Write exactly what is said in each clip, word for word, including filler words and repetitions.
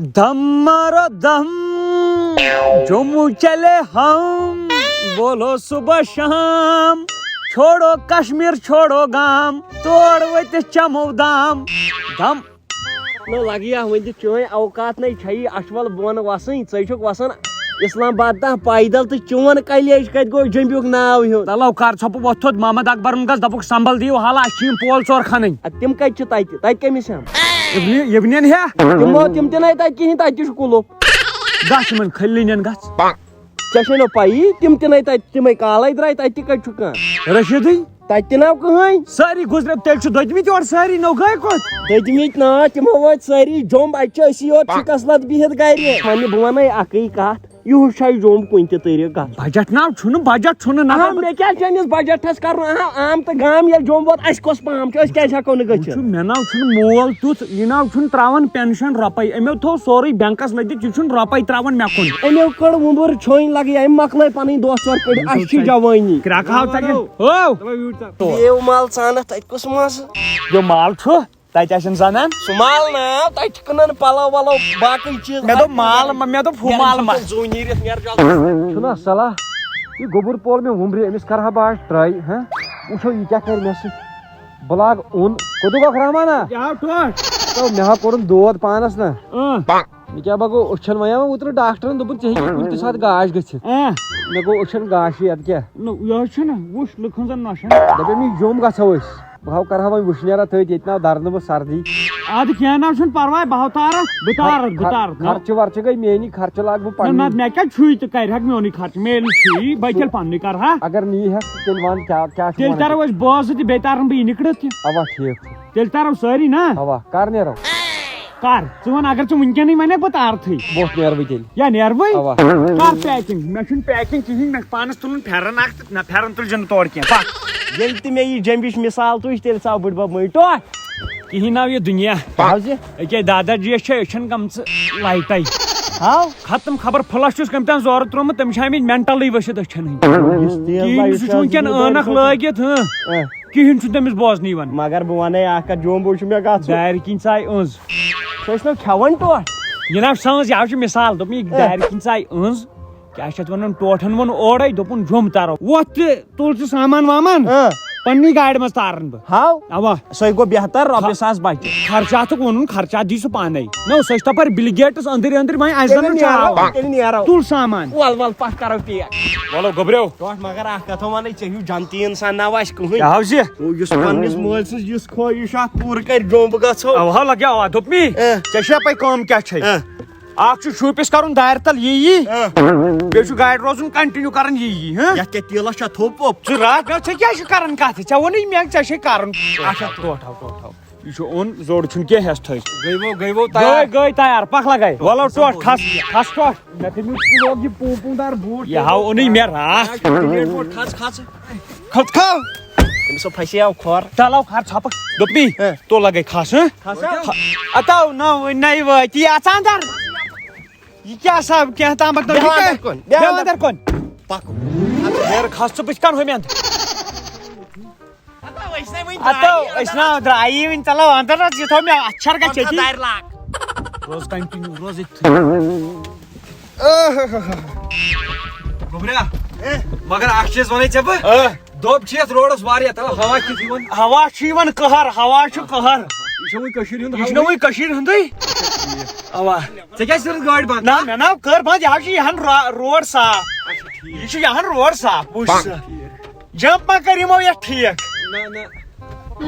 دم مارو دم، جموں چلے ہم، بولو صبح شام، چھوڑو کشمیر چھوڑو گام، تور وٲتِتھ چمو دام۔ دم۔ نہ لگیا وۄنۍ تہِ چٲنۍ اوقات نَے چھَیی اَچھوَل بۄن وَسٕنۍ، ژٕے چھُکھ وَسان اسلام آباد تام پیدل تہٕ چون کلیج کَتہِ گوٚو جنٛبیُک ناو ہیوٚن؟ تَلو کر ژھۄپہٕ وۄتھ تھوٚد، محمد اکبرن گژھ دَپُکھ سنبل دِیِو حالا، اَسہِ چھِ یِم پول ژور کھنٕنۍ۔ اَدٕ تِم کَتہِ چھِ تَتہِ؟ تَتہِ کٔمِس ہٮ۪م؟ یِمنٕے، یِمنٕے ہا؟ تِمو، تِم تہِ نَے تَتہِ کِہیٖنۍ، تَتہِ تہِ چھُ کُلُف۔ گژھ یِمن خٔلِنٮ۪ن گژھ۔ ژےٚ چھے نہ پَیی، تِم تہِ نَے تَتہِ، تِمَے کالَے درٛاے، تَتہِ تہِ کَتہِ چھُ کانٛہہ؟ رشیٖدٕے؟ تَتہِ تہِ نَے کٕہٕنۍ۔ سٲری گُزرے، تیٚلہِ چھِ دٔدمٕتۍ یورٕ سٲری، نو گٔے کوٚت؟ دٔدمٕتۍ نا، تِمو وٲتۍ سٲری جوٚم، اَتہِ چھِ أسی یوت چھِکَس لَد بِہِتھ گَرِ۔ وۄنۍ بہٕ وَنَے اَکٕے کَتھ، یِہُس چھُ جوٚم کُنہِ تہِ طریٖقہٕ گژھُن۔ بجٹ ناو چھُنہٕ، بجٹ چھُنہٕ، نہ اہا، مےٚ کیٛاہ چھُ أمِس بجٹس کرُن؟ اہا، عام تہٕ گام ییٚلہِ جوٚم ووت، اَسہِ کۄس پام چھُ؟ أسۍ کیٛازِ ہٮ۪کو نہٕ گٔژھِتھ؟ وٕچھِو، مےٚ ناو چھُنہٕ مول تیُتھ، یہِ ناو چھُنہٕ ترٛاوان پینشن رۄپَے۔ أمۍ تھوٚو سورُے بینکس لٔدِتھ، یہِ چھُنہٕ رۄپَے ترٛاوان مےٚ کُن۔ أمۍ کٔڑ وُمبٕر چھٲنۍ لگٕے، أمۍ مۄکلٲے پنٕنۍ دۄہ ژور کٔڑِتھ، اَسہِ چھِ جوٲنی۔ کرٛٮ۪کہٕ ہاو ژَلہِ۔ ہو! بیو مال ژانَتھ تَتہِ کُس مال؟ یہِ مال چھُ۔ تَتہِ آسن زنان۔ سُہ مال نا، تَتہِ چھِ کٕنان پَلو وَلو، باقٕے چیٖز۔ مےٚ دوٚپ مال ما، مےٚ دوٚپ ہُہ مال ما۔ زوٗ نیٖرِتھ نیر جلدی۔ چھُنہ صلاح، یہِ گوٚبُر پول مےٚ وُمبرِ، أمِس کَرٕ ہا بہٕ آز ٹرٛاے، ہہ؟ وٕچھو یہِ کیٛاہ کَرِ مےٚ سۭتۍ۔ بہٕ لاگہٕ اوٚن، کوٚدُکھ رحمانہ؟ کیٛاہ ٹوٹھ؟ تو مےٚ ہا کوٚرُن دود پانَس نہ۔ اۭں۔ مےٚ کیٛاہ بہٕ گوٚو، أچھَن وَنیٛاو اوترٕ ڈاکٹرَن، دوٚپُن، "ژےٚ ہیٚکہِ کُنہِ تہِ ساتہٕ گاش گٔژھِتھ۔" اۭں۔ مےٚ گوٚو أچھَن گاشٕے، اَدٕ کیٛاہ؟ نہ، یہِ حظ چھُنہ، وٕچھ لُکھ ہٕنٛزَن نۄشَن۔ دَپے مےٚ، یوٚم گژھو أسۍ۔ بہٕ ہاو کرٕ ہا وۄنۍ وٕشنیرا تٔتھۍ، ییٚتہِ ناو درنہٕ بہٕ سردی۔ اَدٕ کینٛہہ نہ حظ چھُنہٕ پَرواے، بہٕ ہاو تارَتھ، بہٕ تارَتھ، بہٕ خر-، تارَتھ۔ خرچہٕ ورچہٕ گٔے میٛٲنی، خرچہٕ لاگہٕ بہٕ نہ، نہ، پَنٕنی۔ مےٚ کیٛاہ چھُے تہٕ کَرِ ہاکھ میونُے خرچہٕ، میلہِ چھُے، بہٕ کیٛاہ پَنٕنُے کَرٕ ہا؟ اگر نہٕ یی ہٮ۪کھ، تیٚلہِ وَن کیٛاہ، کیٛاہ چھُ تیٚلہِ وَنان؟ تَرو أسۍ بازٕ تہِ، بیٚیہِ تارَن بہٕ یہِ نِکڑِتھ تہِ۔ اَوا، ٹھیٖک چھُ۔ تیٚلہِ تَرو سٲری نا؟ اَوا، کَر نیرو؟ کَر؟ ژٕ وَن، اگر ژٕ وٕنکیٚنٕے وَنَکھ، بہٕ تارتھٕے۔ بہٕ نیرٕ وۄنۍ تیٚلہِ۔ یا نیرٕ وۄنۍ؟ اَوا۔ کَر پیکِنٛگ؟ مےٚ چھُنہٕ پیکِنٛگ کِہیٖنۍ، مےٚ چھُ پانَس تُلُن پھٮ۪رَن اَکھ تہٕ نہ، پھٮ۪رَن تُلۍ زِ نہٕ تورٕ کینٛہہ۔ پَکھ۔ ییٚلہِ تہِ مےٚ یہِ جنٛبِش مِثال تُج، تیٚلہِ ژاو بٕڈبب مٔنٛزۍ ٹوٹھ۔ کِہیٖنۍ ناو یہِ دُنیا۔ ہاو زِ؟ أکے دادا جی یَس چھےٚ أچھَن گٔمژٕ لایٹَے۔ ہاو؟ ختم، خبر پھُلَس چھُس کٔمۍ تام زورٕ ترٛوومُت، تٔمِس چھِ آمٕتۍ مٮ۪نٹَلٕے ؤسِتھ أچھَن ہٕنٛدۍ۔ یُس تیز کِہیٖنۍ، لایٹ سُہ چھُ چھِ وٕنکٮ۪ن آسان، ٲنَکھ لٲگِتھ، ہٕنٛہ۔ اۭں۔ کِہیٖنۍ چھُنہٕ تٔمِس بوزنٕے یِوان۔ مگر بہٕ وَنے اَکھ کَتھ، جوٚم بوے چھُ مےٚ گژھُن۔ دارِ کِنۍ ژاے أنٛز۔ سُہ ٲسۍ نہٕ کھٮ۪وان ٹوٹھ۔ یہِ نہ سٲنٛز، یہِ حظ چھُ مِثال، دوٚپُن، یہِ آ۔ دارِ کِنۍ ژاے أنٛز۔ کیٛاہ چھِ اَتھ وَنان، ٹوٹھَن ووٚن اورَے، دوٚپُن، جوٚم تَرو۔ وۄتھ تہٕ تُل ژٕ سامان وامان، آ۔ پنٛنی گاڑِ منٛز تارَن بہٕ۔ ہاو۔ اَوا۔ سُے گوٚو بہتر، رۄپیہِ ساس بَچہِ۔ خرچاتُک ووٚنُن، خرچات دی سُہ پانَے۔ نہ، سُہ چھِ تَپٲرۍ بِل گیٹٕس أنٛدٕرۍ أنٛدٕرۍ وۄنۍ اَسہِ زَن تیٚلہِ نہٕ نیرو، چاو۔ تیٚلہِ نیرو۔ تُل سامان۔ وَل، وَل، پَتھ کَرو پیک۔ وَلو گوٚبریو۔ ٹوٹھ، مگر اَکھ کَتھ وَنَے، ژےٚ ہیوٗ جنتی اِنسان نہ آسہِ کٕہٕنۍ۔ کیٛاہ حظ یہِ؟ یُس پنٛنِس مٲلۍ سٕنٛز یِژھ خٲہِش اَکھ پوٗرٕ کَرِ، جوٚم بہٕ گژھو۔ اَوا لَگیو، اَوا دوٚپمی۔ اَ۔ ژےٚ چھےٚ پَے کٲم کیٛاہ چھے؟ اَ۔ اَکھ چھُ شوٗپِس کَرُن دارِ تَل یی یی۔ اَ۔ بیٚیہِ چھُ گاڑِ روزُن continue کَران یی یی، ہہ؟ یَتھ کیٛاہ تیٖلَس چھا تھوٚپ ووٚپ؟ ژٕ راتھ، نہ، ژےٚ کیٛاہ چھِ کَران کَتھ؟ ژےٚ ووٚنُے مےٚ، ژےٚ چھے کَرُن۔ اَچھا، ٹوٹھ ہاو، ٹوٹھ ہاو۔ یہِ چھُ اوٚن، زوٚڑ چھُنہٕ کینٛہہ ہٮ۪س تھٲوِس۔ گٔے وو، گٔے وو گٔے، تیار۔ گٔے تیار، پَکھ لَگَے۔ وَلو ٹوٹھ، کھَس، کھَس ٹوٹھ۔ مےٚ تھٲے مےٚ لوگ یہِ پوٗ پوٗ دار بوٗٹھ۔ یہِ ہاو اوٚنُے مےٚ راتھ۔ اَکھ منٹ بوٗٹھ، کھَس، کھَس۔ کھوٚت کھو۔ أمِس ہا پھسیو کھۄر۔ چلو کھر ژھۄپہٕ۔ دوٚپنی، ہہ۔ تو لگے کھس، ہہ؟ کھس ہا۔ اتو نہ وۄنۍ نَے وٲتی اژان در۔ یہِ کیٛاہ سا کینٛہہ تامَتھ نہ بیٚہہ یہِ کیٛاہ؟ اندر کُن، بیٚہہ بیٚہہ اندر۔ اندر کُن۔ پکو۔ نیرٕ کھس ژٕ بٕتھِ کَنہٕ ہُمہِ اندٕ۔ اتو أسۍ نَے وۄنۍ اتو درٛایی أسۍ اندر۔ نہ درٛایی وۄنۍ، چلو اندر حظ، یہِ تھوٚو مےٚ اَتھٕ چھَر گژھِ پَتہٕ ییٚتی۔ دارِ لاگ۔ روز continue، روز ییٚتھی۔ گوٚبریا، اے۔ مگر اکھ چیٖز وَنے ژےٚ بہٕ۔ آ۔ دۄب چھِ یَتھ روڈَس واریاہ، تَلہٕ ہوا چھُ یِوان۔ ہوا چھُ یِوان قہر، ہوا چھُ قہر۔ یہِ چھُ وۄنۍ کٔشیٖر ہُنٛد یہِ چھُ ہوا۔ نہٕ وۄنۍ کٔشیٖر ہُنٛدُے۔ اَوا۔ ژےٚ کیٛازِ کٔرٕتھ گٲڑۍ بنٛد؟ نہ، مےٚ نہ کٔر بنٛد، یہِ حظ چھُ یِہَن را-، روڈ صاف۔ اچھا، ٹھیٖک۔ یہِ چھُ یِہَن روڈ صاف، وٕچھ سا۔ ٹھیٖک۔ جمپ ما کٔر یِمو یَتھ ٹھیٖک؟ نہ، نہ۔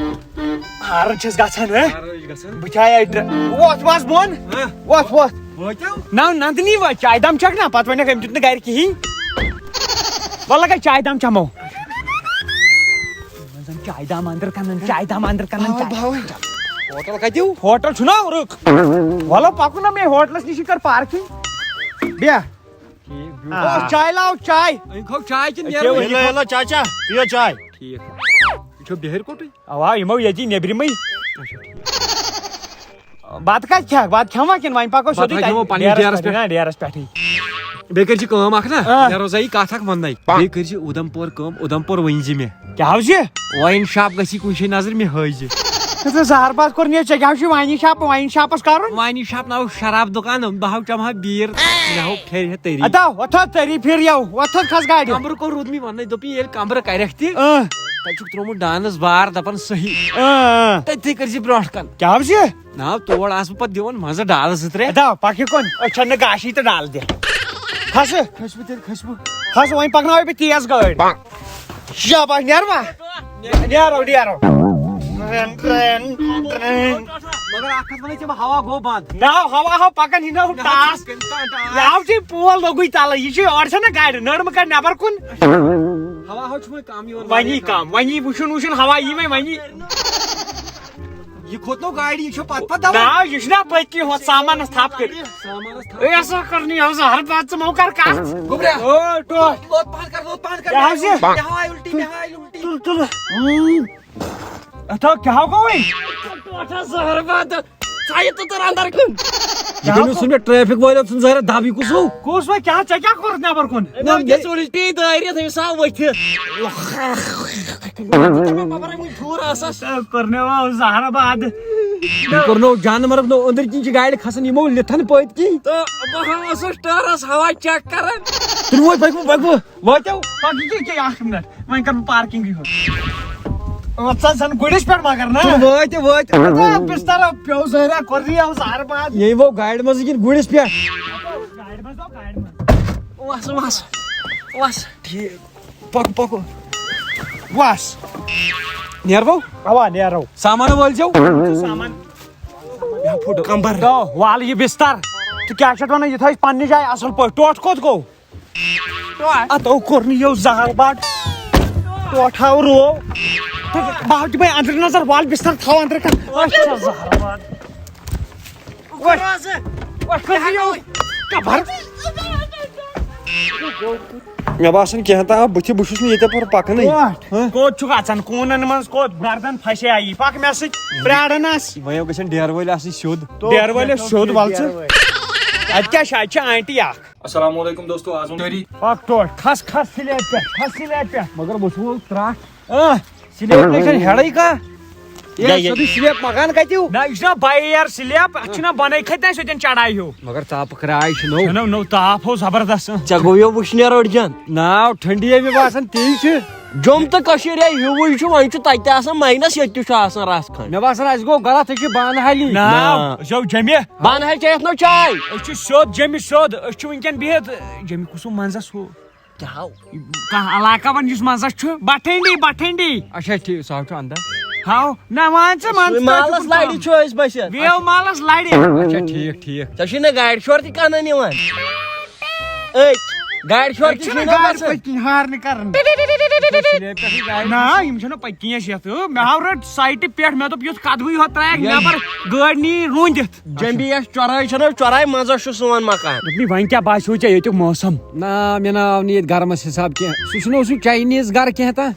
ہارن چھَس گژھان، ہہ؟ ہارن چھِ گژھان۔ بہٕ چھا اَتہِ ڈر-، وۄتھ وَس بۄن۔ ہہ؟ وۄتھ، وۄتھ۔ وٲتِو؟ نہ، نندنی وٲتۍ، چایہِ دام چھَکھ نہ، پَتہٕ وَنٮ۪کھ أمۍ دیُت نہٕ گَرِ کِہیٖنۍ۔ وَلہٕ گٔے چایہِ دام چَمو۔ زَن چایہِ دام اَندر کَنن، چایہِ دام اَندر کَنن، بہٕ ہاوَے، چایہِ۔ بہٕ ہاوَے۔ ہوٹل کَتہِ ہیوٗ؟ ہوٹل چھُنہ رُک۔ وَلہٕ پَکُن نہ مےٚ ہوٹلَس نِش، یہِ کَر پارکِنٛگ۔ بیٚہہ۔ ٹھیٖک، آ۔ بیوٗٹھ۔ چاے لاو، چاے۔ أنۍ کھو چاے کِنہٕ أکے نیرو؟ وۄنۍ یِلو، یِلو، چاچا، پِیو چاے۔ ٹھیٖک۔ یہِ چھو بِہٲرۍ کوٚٹٕے؟ اوا، یِمو ییٚتی نیٚبرِمٕے۔ اچھا، ٹھیٖک۔ بَتہٕ کَتہِ کھٮ۪کھ؟ بَتہٕ کھٮ۪مہہ کِنہٕ وۄنۍ پَکو سیوٚدُے بَتہٕ ہا کھٮ۪مو تَتہِ؟ پننِس ڈیرَس ڈیرَس پٮ۪ٹھ۔ پٮ۪ٹھٕے نا، ڈیرَس پٮ۪ٹھٕے۔ بیٚیہِ کٔرۍ زِ کٲم اَکھ نا، آ۔ مےٚ روزا یہِ کَتھ اَکھ وَننَے۔ پا- بیٚیہِ کٔرۍ زِ اُدھمپور کٲم، اُدھمپور ؤنۍ زِ مےٚ۔ کیٛاہ حظ یہِ؟ واین شاپ گژھی کُنہِ جایہِ نظر، مےٚ ہٲوزِ۔ ژٕ زہر باد کوٚر نہٕ یہِ، ژےٚ کیٛاہ چھُے واینی شاپ، واینی شاپس کرُن؟ واینی شاپ ناو شراب دُکان، بہٕ ہاو چمہٕ ہا بیٖر، مےٚ ہاو پھیرِ ہے تٔری۔ ادا، وۄتھ حظ تٔری پھِر یَو، وۄتھ حظ کھس گاڑِ۔ کمرٕ کوٚر روٗدمٕے وَننَے، دوٚپُن ییٚلہِ کمرٕ کرٮ۪کھ تہِ، اۭں۔ تَتہِ چھُکھ ترٛوومُت ڈانس بار، دَپان صحیح۔ اۭں، اۭں۔ تٔتھی کٔرۍ زِ برونٛٹھ کن۔ کیٛاہ حظ یہِ؟ ناو تور آسہٕ بہٕ پتہٕ دِوان منٛزٕ ڈالہٕ زٕ ترٛےٚ۔ ادا، پکھ یہِ کُن، أسۍ چھَنہٕ گاشی تہٕ ڈالہٕ دِتھ۔ کھسہٕ۔ کھٔسۍ بہٕ تیٚلہِ، کھٔسۍ بہٕ۔ کھسہٕ، وۄنۍ پکناوے بہٕ تیز گٲڑۍ۔ شاباش، نیروا؟ نیرو، نیرو۔ Train, train, train. مگر اکھ کتھ ونے ژےٚ بہٕ، ہوا گوٚو بند۔ نہ، ہوا ہو پکان، یہِ نہ ہو نہ، ٹاس۔ ٹاس۔ یہِ ہو چھُے پول لوٚگُے تلہٕ، یہِ چھُے اورٕ چھَنہ گاڑِ، نٔر مہٕ کر نٮ۪بر کُن۔ ہوا ہو چھُ وۄنۍ کم یِوان، وۄنی واریاہ کم۔ کم، وۄنی وٕچھُن، وٕچھُن ہوا یی وۄنۍ وۄنی۔ یہِ کھوٚت نو گاڑِ، یہِ چھُ پتہٕ پتہٕ دَوان۔ نہ، یہِ چھُنہ پٔتۍ کِنۍ ہۄتھ سامانس تھپھ کٔرِتھ۔ سامانس تھپھ۔ اے، ہسا کٔرنی ہو زہر باد، ژٕ مو کر کتھ۔ گوٚبرا۔ او، ٹوٹھ۔ لوت پہن کر، لوت پہن کر۔ کیٛاہ حظ یہِ؟ مےٚ ہاے الٹی، مےٚ ہاے الٹی۔ تُل، تُل۔ اَتھ آو کیٛاہ گوٚوٕے؟ ٹوٹھا زہر باد۔ ژایہِ تہٕ تر اندر کُن۔ یہِ کٔمِس سُنٛد مےٚ ٹریفک وٲلۍ سُنٛد زہر دب، یہِ کُس ہو؟ کُس وۄنۍ کیٛاہ، ژےٚ کیٛاہ کوٚرُتھ نٮ۪بر کُن؟ نہ، مےٚ گٔژھ الٹی دٲرِتھ، أمِس آو ؤتھِتھ۔ ببرے وٕنہِ ٹھوٗر آسس۔ تہٕ کوٚر مےٚ وۄنۍ زہر باد۔ یہِ کوٚر نو جانہٕ مرگ نو، أنٛدٕرۍ کِنۍ چھِ گاڑِ کھسان یِمو لِتھن پٔتۍ کِنۍ۔ تہٕ بہٕ ہا اوسُس ٹٲرس ہوا چیک کران۔ تُلِو وۄنۍ پٔکِو، پٔکِو۔ وٲتِو۔ پَکھ یہِ کیٛاہ اَکھ مِنَٹ، وۄنۍ کَرٕ بہٕ پارکِنٛگٕے ہوٚت۔ ژٕ زَن گُرِس پٮ۪ٹھ مگر نا۔ تُلِو وٲتِو، وٲتِو۔ اَتھ آو بِستَرا پیوٚو زہرا، کوٚر یہِ آو زہر باد۔ یہِ یِمو گاڑِ منٛز کِنہٕ گُرِس پٮ۪ٹھ؟ گاڑِ منٛز، گاڑِ منٛز۔ وَس، وَس، وَس۔ ٹھیٖک۔ پَکو، پَکو۔ وَس۔ نیرو؟ اَوا، نیرو۔ سامان وٲلۍ زیو۔ سامان۔ مےٚ پھُٹ کَمبَر۔ تو، وال یہِ بِستَر۔ ژٕ کیٛاہ چھَتھ وَنان؟ یہِ تھٲیِو پنٛنہِ جایہِ اَصٕل پٲٹھۍ۔ ٹوٹھ کوٚت گوٚو؟ ٹوٹھ۔ اتو کوٚر نہٕ یو زہر بٹ۔ ٹوٹھ ہاو رو۔ بہٕ ہاو دِمے أنٛدرٕ نظر، وال بستر تھاو أنٛدرٕ کن۔ أچھ چھا زہر بٹ۔ أچھ، أچھ کٔرۍ یو کبر۔ مےٚ باسان کینٛہہ تام بہٕ تہِ، بہٕ چھُس نہٕ ییٚتہِ پورٕ پکنٕے۔ ٹوٹھ۔ ہہ؟ کوٚت چھُکھ اژان؟ کوٗنن منٛز کوٚت؟ گردن پھسے آیی۔ پکھ مےٚ سۭتۍ۔ پرٛاران آس۔ وۄنۍ گژھن ڈیرٕ وٲلۍ آسٕنۍ سیوٚد۔ ڈیرٕ وٲلۍ ٲسۍ سیوٚد، ول ژٕ۔ اتہِ کیٛاہ چھِ؟ اتہِ چھِ آنٹی اکھ۔ السلام علیکم دوستو، آز ووٚن سٲری۔ پکھ ٹوٹھ، کھس، کھس سلیب پٮ۪ٹھ، کھس سلیب پٮ۪ٹھ۔ مگر بہٕ چھُس وۄنۍ ترٛٹھ۔ آ، سلیب نَے چھَنہٕ ہٮ۪ڑٕے کانٛہہ۔ یے، یے، سیوٚدُے سلیب مکان کَتہِ ہیوٗ؟ نہ، یہِ چھُنہ باییر سلیب، اَتھ چھُنہ بۄنَے کھَتہِ نہ سیوٚدٮ۪ن چڑایہِ ہیوٗ۔ مگر تاپہٕ کراے چھِ نو۔ چھَنو نو تاپھ ہو زبردست۔ ژےٚ گوٚو یو وٕشنیر أڑجن۔ ناو ٹھنڈی ہے مےٚ باسان تی چھِ۔ جوٚم تہٕ کٔشیٖر ہے ہیوٗوٕے چھُ، وۄنۍ چھُ تَتہِ تہِ آسان ماینس، ییٚتہِ تہِ چھُ آسان رَژھ کھنٛڈ۔ مےٚ باسان اَسہِ گوٚو غلط، أسۍ چھِ بانہٕ ہالی۔ ناو، نہ۔ أسۍ چھِ جیٚمہِ۔ بانہٕ ہالی چےٚ یَتھ نو چاے۔ أسۍ چھِ سیوٚد جیٚمہِ سیوٚد، أسۍ چھِ وٕنکٮ۪ن بِہِتھ جیٚمہِ کُسُم منٛزس ہُہ۔ کیٛاہ ہاو؟ کانٛہہ علاقہ وَن یُس منٛزس چھُ، بٹھنڈی، بٹھنڈی۔ اچھا ٹھیٖک، سُہ ہاو چھُ اندر۔ ہاو، نہ وَن ژٕ، وَن سُے ژٕ، مالس کَتہِ چھُکھ لَرِ تام؟ چھُ أسۍ بٔسِتھ۔ ویو مالس لَرِ۔ اچھا ٹھیٖک، ٹھیٖک۔ ژےٚ چھُے نہ گاڑِ شور تہِ کَنن یِوان؟ أکۍ، گاڑِ شور تہِ چھُے نہ گاڑِ باسان؟ پٔتۍ کِنۍ ہارنہٕ کَران۔ سُہ چھُ سلیب پٮ۪ٹھٕے گاڑِ۔ نہ، یِم چھِنہٕ پٔتۍ کِنۍ اَسہِ یَتھ۔ مےٚ ہاو رٔٹ سایٹہِ پٮ۪ٹھ، مےٚ دوٚپ یُتھ قدمٕے ہوت ترٛایَکھ یہِ نٮ۪بر، گٲڑۍ نی رُنٛدِتھ۔ جمبی یس چۄرٲے چھنو، چۄرٲے منٛزس چھُ سون مکان۔ دوٚپمَے، وۄنۍ کیٛاہ باسیو ژےٚ ییٚتیُک موسم؟ نہ، مےٚ نہ آو نہٕ ییٚتہِ گرمس حساب کینٛہہ۔ سُہ چھُنہٕ اوسمُت چاینیز گرٕ کینٛہہ تہٕ۔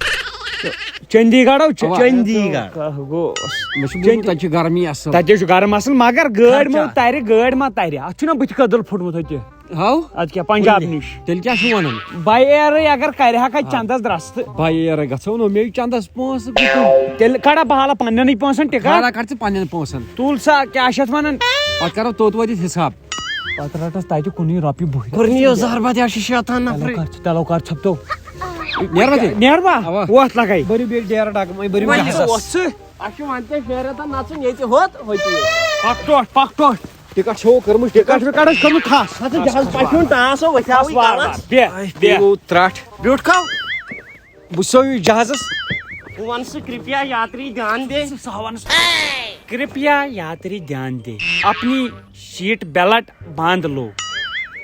چندی گڑھ ہو، چ-، اوا۔ چندی گڑھ۔ کانٛہہ گوٚو۔ مےٚ چھُ بوٗزمُت، چندی۔ تَتہِ چھِ گرمی اصٕل۔ تَتہِ چھُ گرم اصٕل، مگر گٲڑۍ ما خرچہ۔ ترِ، گٲڑۍ ما ترِ۔ اَتھ چھُنہ بُتھِ کٔدٕل پھُٹمُت ہوٚتہِ۔ ہاو؟ اَدٕ کیٛاہ، پنجاب نِش۔ تیٚلہِ کیٛاہ چھُو وَنان؟ باے ایرٕے اگر کرِ ہا کتہِ آ۔ چندس درستہٕ۔ باے ایرٕے گژھو نہٕ، مےٚ چھِ چندس پونٛسہٕ گُتُل۔ تیٚلہِ کڑا بہٕ حالہ پننٮ۪نٕے پونٛسن ٹکٹ۔ حالہ کڑ ژٕ پننٮ۪ن پونٛسن۔ تُل سا، کیٛاہ چھِ اتھ ونان؟ پتہٕ کرو توٚت وٲتِتھ حساب۔ پتہٕ رٹس تتہِ کُنُے رۄپیہِ بُہرِ۔ کوٚر نہٕ یہِ زہر بتہٕ، یہِ چھِ شیطان تلو نفرٕے۔ کر ژٕ، تلو کر ژھۄپہٕ تو۔ نیروا تیٚلہِ؟ نیروا؟ اوا۔ وۄتھ لگے۔ بٔرِو بیٚیہِ ڈیرٕ ڈگہٕ، وۄنۍ بٔرِو وۄنۍ بیٚیہِ۔ کیٛاہ اوس ژٕ؟ اَسہِ چھُ وۄنۍ تہِ شیٚن رٮ۪تن نژُن ییٚتہِ ہوٚت، ہوٚتہِ یوت۔ پکھ ٹوٹھ، پکھ ٹوٹھ۔ ٹکٹ چھو کٔرمٕژ، ٹکٹ وکٹ چھِ کٔرمٕژ، کھس۔ ژٕ جہاز پٮ۪ٹھ چھُن ٹاس، وۄتھیاوٕے وار وار۔ غلط۔ بیٚہہ، آے، بیٚہہ۔ پیوٚو ترٛٹھ۔ بیوٗٹھ کھو۔ بہٕ چھُسو یہِ جہازس۔ بہٕ وَنہٕ سُہ کرپیا یاتری دھیان دے۔ سُہ وَنہٕ سُہ۔ کرپیا یاتری دھیان دے۔ اپنی سیٹ بیلٹ باندھ لو۔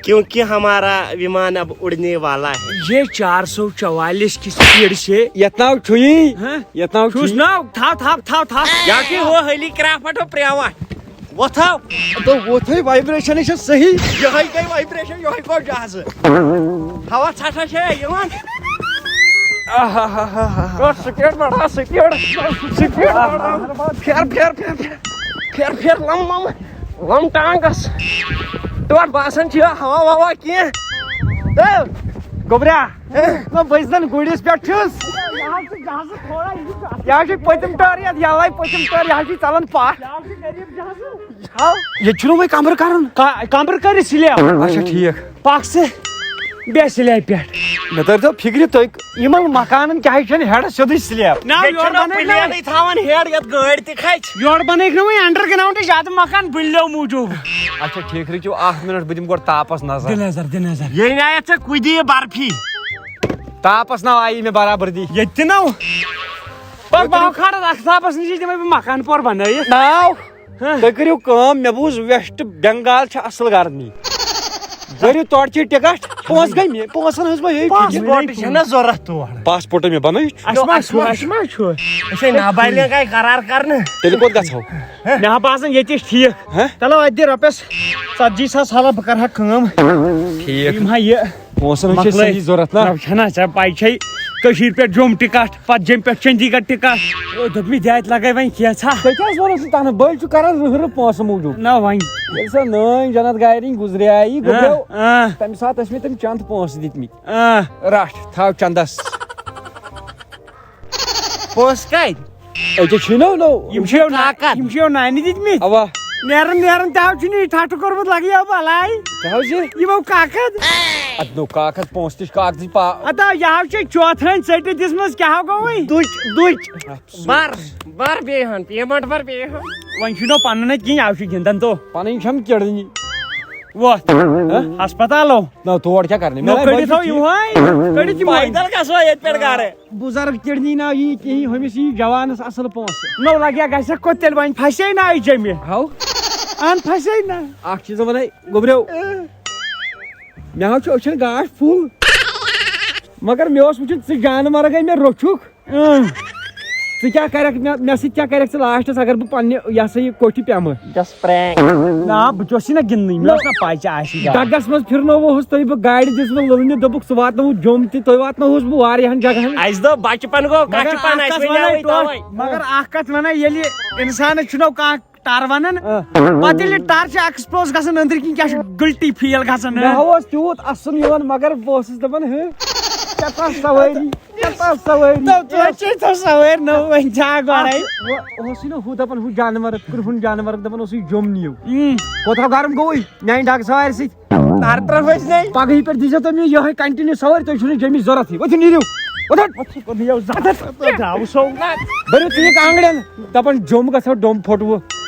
کیونکہ ہمارا ومان اب اڑنے والا ہے۔ یہ چار سو چوالیس کی سپیڈ سے۔ یتھ ناو چھُیی۔ ہاں؟ یتھ ناو چھُس چھُیی۔ ناو، تھاو، تھاو، تھاو، تھاو۔ یا کہ وہ ہیلی کرافٹ ہو پریوٹ۔ وۄتھو۔ تو وۄتھٕے، وایبریشنٕے چھےٚ صحیح۔ یِہوٚے گٔے وایبریشن، یِہوٚے گوٚو جہازٕ۔ ہوا ژھٹھا چھےٚ یِوان۔ آہاہاہاہا۔ ٹوٹھ سپیڈ بڑھاو، سپیڈ۔ سپیڈ بڑھاو۔ پھیر، پھیر، پھیر، پھیر۔ پھیر، پھیر، لم، لم۔ لم ٹانگس۔ ٹوٹھ باسان چھِ ہوا ووا کینٛہہ۔ اے، گوٚبرا۔ نہ، بہٕ زن گُرِس پٮ۪ٹھ چھُس۔ یہِ حظ چھِ پٔتِم ٹٲر یَتھ یَلَے، پٔتِم ٹٲر، یہِ حظ چھِ ژَلان پَتھ۔ یہِ حظ چھِ غریٖب جہازٕ۔ ییٚتہِ چھُنہٕ وۄنۍ کَمرٕ کَرُن۔ کا-، کَمرٕ کٔرِتھ سِلیب۔ اچھا، ٹھیٖک۔ پَکھ ژٕ بیٚیہِ سِلیبہِ پٮ۪ٹھ۔ مےٚ تٔرۍتو فِکرِ، تُہۍ یِمَن مکانَن کیٛازِ چھَنہٕ ہیڈَس سیوٚدُے سِلیب؟ نہ، ییٚتہِ یورٕ چھُنہ بَنٲیِکھ نہ وۄنۍ۔ پٕلینٕے تھاوان ہیڈ، یَتھ گٲڑۍ تہِ کھَژِ۔ یورٕ بَنٲیِکھ نہ وۄنۍ underground زیادٕ مکان بٕنلیو موٗجوٗب۔ اچھا، ٹھیٖک، رُکِو اَکھ مِنَٹ، بہٕ دِمہٕ گۄڈٕ تاپَس نظر۔ دِ نظر، دِ نظر۔ ییٚلہِ نہ یَتھ ژےٚ کُدی یہِ برفی۔ تاپَس ناو آیی مےٚ برابردی۔ ییٚتہِ تہِ نہ۔ پَتہٕ بہٕ ہاو کھارَس اَکھ تاپَس نِش، یہِ دِمَے بہٕ مکان پور بَنٲیِتھ۔ ناو؟ ہہ؟ تُہۍ کٔرِو کٲم، مےٚ بوٗز ویسٹ بنگال چھِ اَصٕل گرمی۔ کٔرِو تورٕ چی ٹِکٹ، پونٛسہٕ گٔے مےٚ، پونٛسَن ہٕنٛز ما ہیٚیہِ فِکِر؟ پاسپورٹ چھَنہ ضوٚرَتھ تور۔ پاسپورٹ مےٚ بَنٲیِتھ۔ اَسہِ ما چھُ، اَسہِ ما چھُ؟ أسے نابالغ آیہِ قرار کرنہٕ۔ تیٚلہِ کوٚت گژھو؟ مےٚ ہا باسان ییٚتہِ چھِ ٹھیٖک۔ ہہ؟ چلو اَتہِ دِ رۄپیَس ژَتجی ساس حالہ، بہٕ کَرٕ ہا کٲم۔ ٹھیٖک۔ یِم ہا یہِ پونٛسَن ہٕنٛز چھِ مۄکلٲے۔ صحیح ضوٚرَتھ نا؟ رۄپیہِ چھَنہ ژےٚ پَے چھے، کٔشیٖرِ پٮ۪ٹھ جوٚم ٹِکٹ، پَتہٕ جیٚمہِ پٮ۪ٹھ چنڈی گڑھ ٹِکٹ۔ او، دوٚپمَے دِ اَتہِ لَگَے وۄنۍ کینٛژھا۔ تُہۍ کیٛازِ وَنان سُہ تَنہٕ؟ بٔلۍ چھُ کَران رٕہہ رٕہہ پونٛسہٕ موٗجوٗب۔ نہ وۄنۍ۔ ییٚلہِ سۄ نٲنۍ جنت گارِنۍ گُزریٛاے، گوٚبریو، آ، آ۔ تَمہِ ساتہٕ ٲسۍ مےٚ تِم چنٛد پونٛسہٕ دِتمٕتۍ۔ آ۔ رَٹھ، تھاو چندس۔ پونٛسہٕ کَتہِ؟ أکے چھُے نو نو۔ یِم چھِ یو نا-، کاکد۔ یِم چھِ یو نانہِ دِتمٕتۍ۔ اوا۔ نیران نیران تہِ حظ چھُنہٕ یہِ ٹھٹھٕ کوٚرمُت، لگہِ یو بلاے۔ کیٛاہ حظ یہِ؟ یِمو کاکد۔ اتھ نو کاکد، پونٛسہٕ تہِ چھِ کاکدٕے پا-۔ اتا یہِ حظ چھِ چوتھٲنۍ ژٔٹِتھ دِژمٕژ، کیٛاہ ہو گوٚو وۄنۍ؟ دُچ، دُچ۔ بر، بر بیٚیہِ ہن، پیمنٹ بر بیٚیہِ ہن۔ وۄنۍ چھُنہٕ پنُن اتہِ کِہیٖنۍ، یہِ حظ چھُ گِنٛدان تو۔ پنٕنۍ چھَم کِڑنی۔ وۄتھ۔ ہہ؟ ہسپتالو۔ نہ، تور کیٛاہ کرنہِ؟ نو، مےٚ کٔڑِتھ تھاو بٔلۍ یِہوے، کٔڑِتھ یِموے۔ پیدل گژھو ییٚتہِ پٮ۪ٹھ گرٕ۔ بُزرگ کِڑنی نا یی کِہیٖنۍ، ہُمِس یی جوانَس اَصٕل پونٛسہٕ۔ نو لَگہِ ہا گژھِ ہا کوٚت تیٚلہِ وۄنۍ پھسے نا یہِ جیٚمہِ۔ ہاو۔ اَن پھسے نا۔ اَکھ چیٖز وَنَے گوٚبریو۔ مےٚ حظ چھُ أچھَن گاش فُل۔ مگر مےٚ اوس وٕچھُن ژٕ جانہٕ مرگے مےٚ روٚچھُکھ۔ اۭں۔ ژٕ کیٛاہ کَرَکھ مےٚ، مےٚ سۭتۍ کیٛاہ کَرَکھ ژٕ لاسٹَس اگر بہٕ پنٛنہِ یہِ ہسا یہِ کوٚٹھِ پٮ۪مہٕ؟ Just prank۔ نا، بہٕ چھُس یہِ نہ گِنٛدنٕے، مےٚ اوس نہ پَے ژےٚ آسی گاش۔ دَگَس منٛز پھِرنووُس تۄہہِ بہٕ گاڑِ دِژ مےٚ لٔلنہِ، دوٚپُکھ ژٕ واتناوُتھ جوٚم تہِ، تۄہہِ واتناوہوس بہٕ واریاہَن جگہَن۔ اَسہِ دوٚپ بَچپَن گوٚو، مگر کَتھ چھِ اَکھ پَنہٕ کَتھ اَسہِ وَنَے وٕنیٛاوٕے ٹوٹھ، تَوَے۔ مگر اَکھ کَتھ وَنَے، ییٚلہِ اِنسانَس چھُنو کانٛہہ ٹَر وَنان، آ۔ پَتہٕ ییٚلہِ ٹَر چھِ ایکسپوز گژھان أنٛدرۍ کِنۍ کیٛاہ چھُ غلطی فیٖل گژھان، مےٚ ہہ؟ ہا اوس تیوٗت اَسُن یِوان، مگر بہٕ اوسُس دَپان، ہہ، ژےٚ کۄس سوٲری، ژےٚ کۄس سوٲری؟ نہ، ژٕ چھے ژےٚ سوٲرۍ نہ وۄنۍ چھا گۄڈَے؟ وۄنۍ اوسُے نہ ہُہ دَپان، ہُہ جانوَر، کرٛہُن جانوَر دَپان اوسُے جوٚم نِیِو۔ اۭں۔ کوتاہ گرم گوٚوُے میٛانہِ ڈاکہٕ سوارِ سۭتۍ؟ نار ترٛٹھ ؤسۍ نے۔ پگہٕے پٮ۪ٹھ دیٖزیو تُہۍ مےٚ یِہوٚے continue سوٲرۍ، تُہۍ چھُو نہٕ جیٚمِچ ضوٚرتھٕے۔ ؤتھِو نیٖرِو۔ وۄتھُن۔ وۄتھُن، پتہٕ یِیو زَدَر۔ درٛاوُس سو۔ بٔرِو ژٕ یِکھ آنٛگڑٮ۪ن، دَپان جوٚم گژھو ڈوٚم پھوٚٹوٕ۔